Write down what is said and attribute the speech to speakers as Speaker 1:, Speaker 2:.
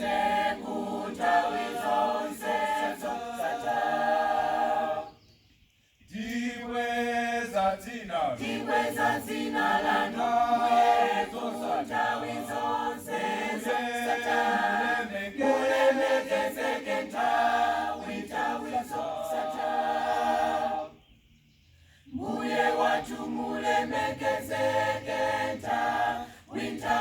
Speaker 1: Tate kunthawi zonse zosatha.
Speaker 2: Tikweza dzina.
Speaker 1: Tikweza dzina lanu, nthawi zonse zosatha. Mulemekezeke nthawi, nthawi zosatha. Mbuye wathu, mulemekezeke nthawi, nthawi.